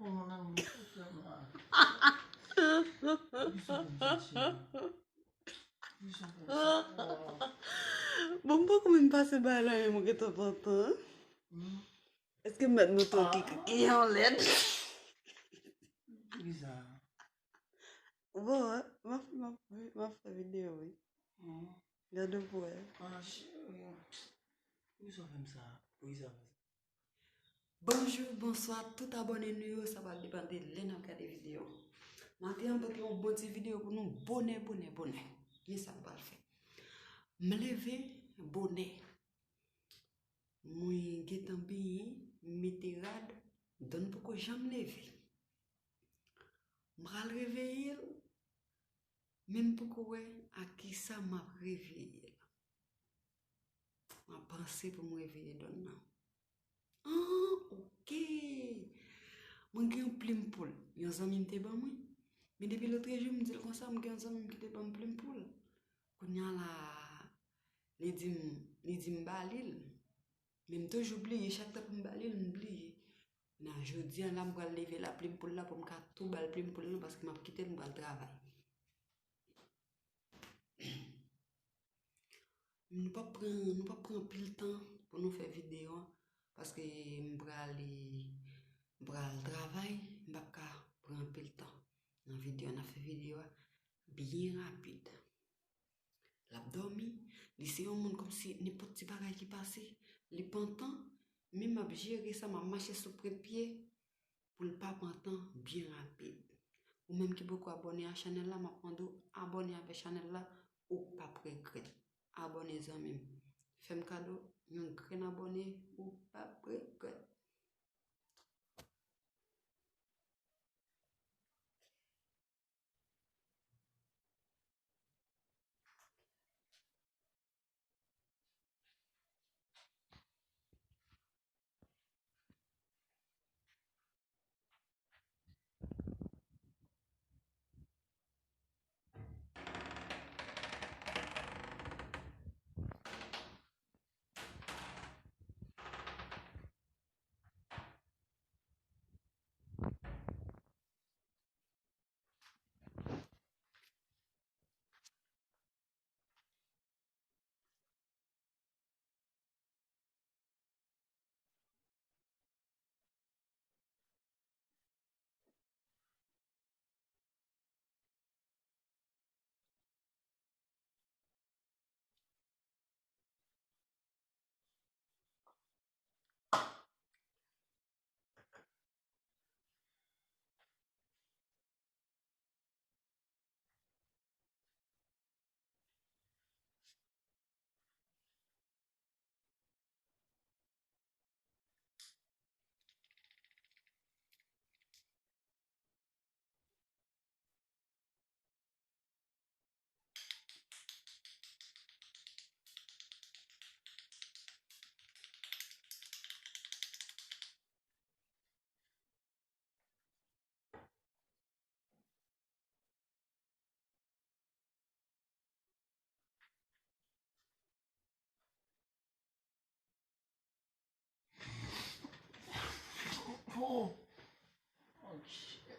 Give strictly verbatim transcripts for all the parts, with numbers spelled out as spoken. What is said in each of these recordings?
Oh, mon amour, je t'aime, là. Wi, sa fè m santi. Wi, sa fè m santi. Bon, m poko menm pase bay la, men mwen gentan pantan. Hmm. Èske m mèt montre w ki, ki, ki yon lèd? Ki sa? Bon, m ap, m ap, m ap fè videyo, wi. Hmm. Gade pou wè. Ah, cheri. Poukisa w fè m sa? Poukisa w fè m sa? Bonjou, bonswa, tout abòne nou yo, sa pral depann de lè n ap gade videyo. Maten an, m pote yon bon ti videyo pou nou, bonè, bonè, bonè. Men sa m pral fè. M leve bonè. Mwen gentan benyen, m mete rad, Don poko janm leve. M pral reveye l, men m poko wè a kisa m ap reveye l. M ap panse pou m reveye Don nan. Ah, ok. Mwen gen yon plim poul. Yon zanmi m te ban mwen. Men depi lòtrejou, m di l konsa, m gen yon zanmi m ki te ban m plim poul. Kounye a la, li di m, li di m ba li l. Men m toujou bliye, chak tan pou m ba li l, m bliye. Nan jodi a la, m pral leve la plim poul la pou m ka tou ba l plim poul lan, paske m ap kite l, m pral travay. Nou p ap pran, nou p ap pran anpil tan pou nou fè videyo an, paske m prale, m pral travay, m p ap ka pran anpil tan nan videyo an. N ap fè videyo a byen rapid. L ap dòmi, li se yon moun kòmsi nenpòt ti bagay ki pase, li pantan, men m ap jere sa, m ap mache sou pwent pye pou l pa pantan byen rapid. Ou menm ki poko abòne a chanèl la, m ap mande w abòne avè chanèl la, ou p ap regrèt. Abòne, zanmi m. Fè m kado yon grenn abòne, ou p ap regrèt. Oh. Oh, shit.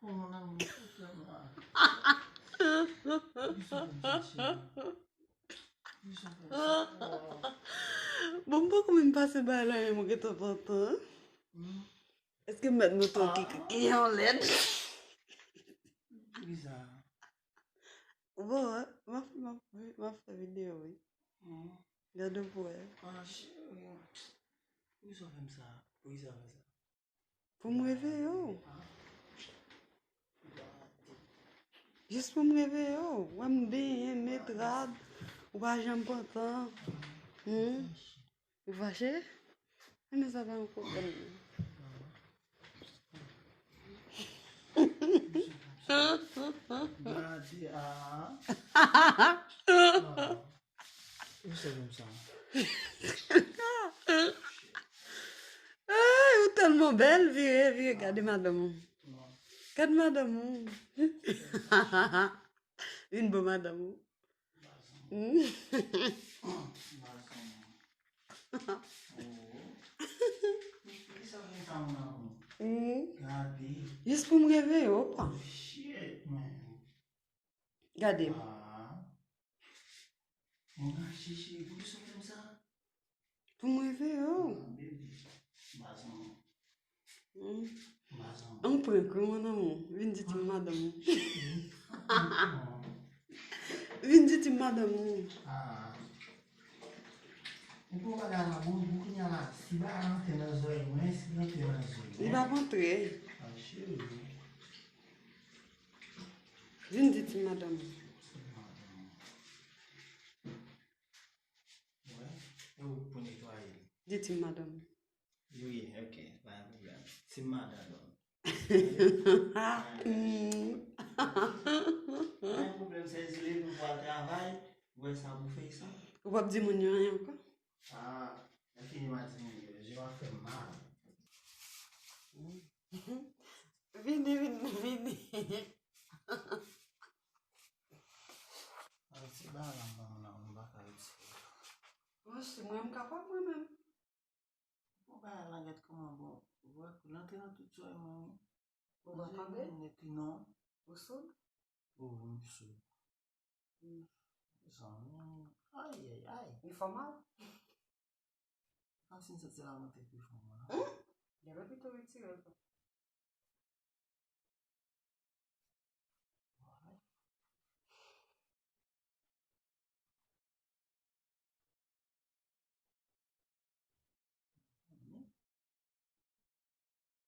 Oh, mon amour, je t'aime, là. Wi, sa fè m santi. Wi, sa fè m santi. Bon, m poko menm pase bay la, men mwen gentan pantan. Hmm. Èske m mèt montre w ki, ki, ki yon lèd? Ki sa? Bon, m ap, m ap, m ap fè videyo, wi. Hmm. Gade pou wè. Ah, cheri. Poukisa w fè m sa? Poukisa w fè sa? Pou m reveye w. Ah. Jis pou m reveye w. Wè m benyen, met rad. Ou pa janm pantan. Hmm? Ou fache? Men sa pa yon pwoblèm, non. Gade a. Ou se konsa. Ay, ou tèlman bèl, vire, vire, gade madanm ou. Gade madanm ou. Vin bon madanm ou. Hmm. Sa, mon amour. Hmm. Gade. Jis pou m reve yo, pa. Shit, man. Gade. Ah. Mwen ka chèche, poukisa w fè m sa? Pou m reve yo. Ah, baby. M pa zanmi. Hmm. M pa zanmi. An prank wi, mon amour. Vin di ti madanm ou. Ah. Vin di ti madanm ou. Ah. Epi w bagay la bon, bon, kounye a la, si bagay la antre nan zòrèy mwen, si l antre nan zòrèy mwen. Li p ap antre. Ah, cheri. Vin di ti madanm. Ti madanm. Wè, e ou k pou netwaye l. Di ti madanm. Wi, ok, pa gen pwoblèm. Ti madanm. Mm. Pa gen pwoblèm, sezi leve pou al travay, ou wè sa pou fè sa. Ou p ap di moun yo anyen ankò? Ah, lè fini m a di moun yo, je w ap fè m mal. Vini, vini, vini. Ay, ti bagay la, m pa ka retire. Mwen si mwen, m kapab mwen menm. Bon, bagay la gèt kòman bon. Ou wè, pou l antre nan tout zòrèy mwen, wi. Ou pa tande? Nèt, non. Ou soud? Oh, m soud. Hmm. Zanmi, ay, ay, ay. Li fè mal? Kòmsi m santi la monte pi fò, mwen. Hmm? Genlè pito retire l.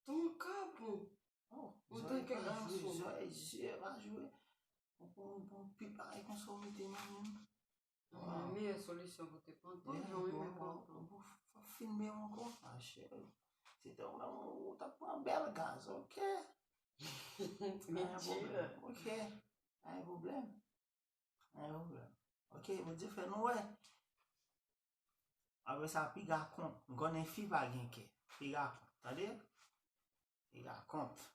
Ton ka bon. Oh, antanke gason. Zòrèy, zye pa jwe. Ou pran yon bon pil bagay konsa ou mete nan men m. Meyè solisyon pou te pantan, jan w renmen pantan. Fò filme ankò, ma chère. Se te ou menm, ou t ap pran bèl gaz, ok? Pa gen pwoblèm, ok? Pa gen pwoblèm. Pa gen pwoblèm. Ok, Bondye fè nou wè. Apre sa, piga kont. M konnen fi pa gen kè. Piga kont, tande? Piga kont.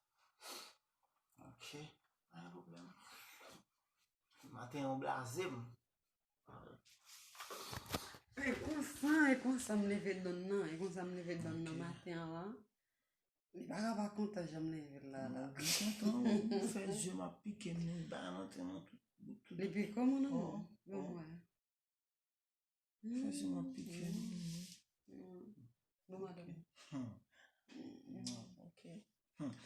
Ok, pa gen pwoblèm. Maten an blaze m. E konsa, e konsa m leve donn nan, e konsa m leve donn nan maten an la. Li pa ka pa kontan jan m leve l la, la. M kontan, ou fè zye m ap pike m, li ba nan tè nan tout, tout. Li pike w, mon amour? Oh, oh. Bon, wè. Fè zye m ap pike m. Hmm. Bon, madanm. Hmm. Hmm, ok. Hmm.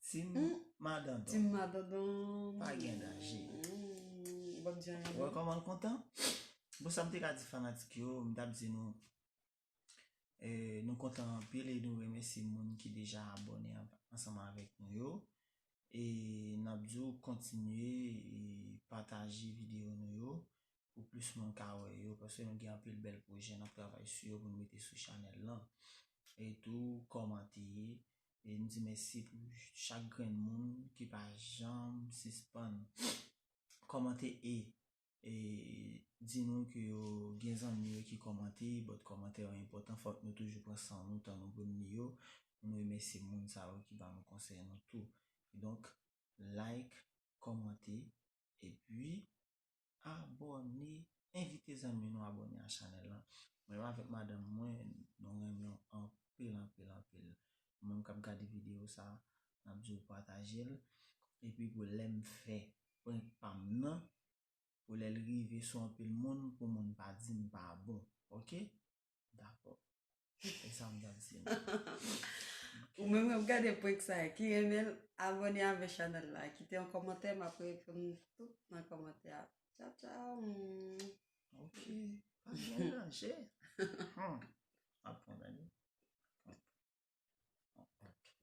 Team madandon. Team madandon. Pa gen danje. Hmm. Bon, jan. Ou wè kòman l kontan? Bon, sa m te ka di fanatik yo, m t ap di nou, eh, nou kontan anpil e nou remèsye moun ki deja abòne an-, ansanm avèk nou yo. E n ap di w kontinye, e, pataje videyo nou yo pou plis moun ka wè yo, paske nou gen anpil bèl pwojè n ap travay sou yo pou nou mete sou chanèl lan. E tou, kòmante, e n di mèsi pou chak grenn moun ki pa janm sispann kòmante e e di nou ke yo gen zanmi yo ki kòmante, but kòmantè yo enpòtan, fòk nou toujou pran san nou, tan nou pou n li yo, pou nou remèsye moun sa yo ki ba nou konsèy nou tou. Kidonk, like, kòmante, epi abòne, envite zanmi nou abòne a chanèl lan. Mwen menm avèk madanm mwen, nou renmen w anpil, anpil, anpil. Ou menm k ap gade videyo sa, n ap di w pataje l. Epi pou lè m fè prank pa m nan, pou lè l rive sou anpil moun, pou moun pa di m pa bon. Ok? Dakò. E sa m t ap di nou. Ou menm k ap gade prank sa a, ki renmen l, abòne avèk chanèl la. Kite yon kòmantè, m ap reponn tout nan kòmantè a. Tchaw, tchaw. Ok. Pa gen danje. Hmm.